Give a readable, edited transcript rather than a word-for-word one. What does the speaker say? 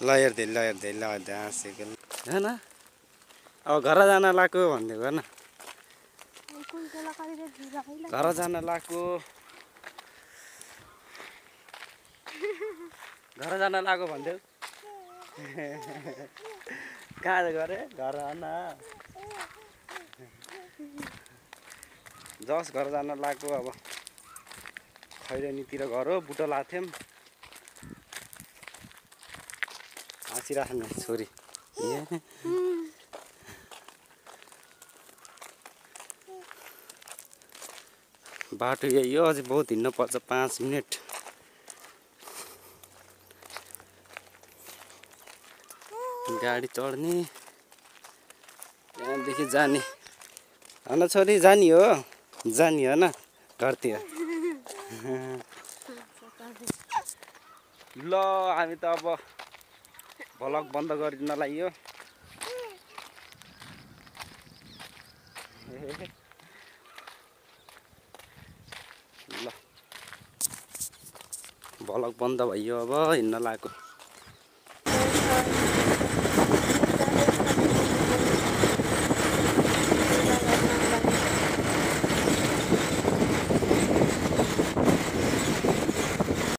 ल हेर्दै हाँसेको होइन। अब घर जान लाग्यो भनिदिएको होइन, घर जान लाग्यो, घर जान लाग्यो भनिदेऊ। कहाँ गरे घर आउन जस घर जान लाग्यो। अब खैरेनीतिर घर हो, बुटो लाएको थियौँ। हाँसिराख्ने छोरी बाटो यही हो, अझै बहुत हिँड्नु पर्छ, 5 मिनट। गाडी चढ्ने त्यहाँदेखि जाने होइन छोरी, जाने हो होइन घरतिर। ल हामी त अब भ्लग बन्द गरिदिन लाग्यो। ल भ्लग बन्द भयो, अब हिँड्न लाग्यो।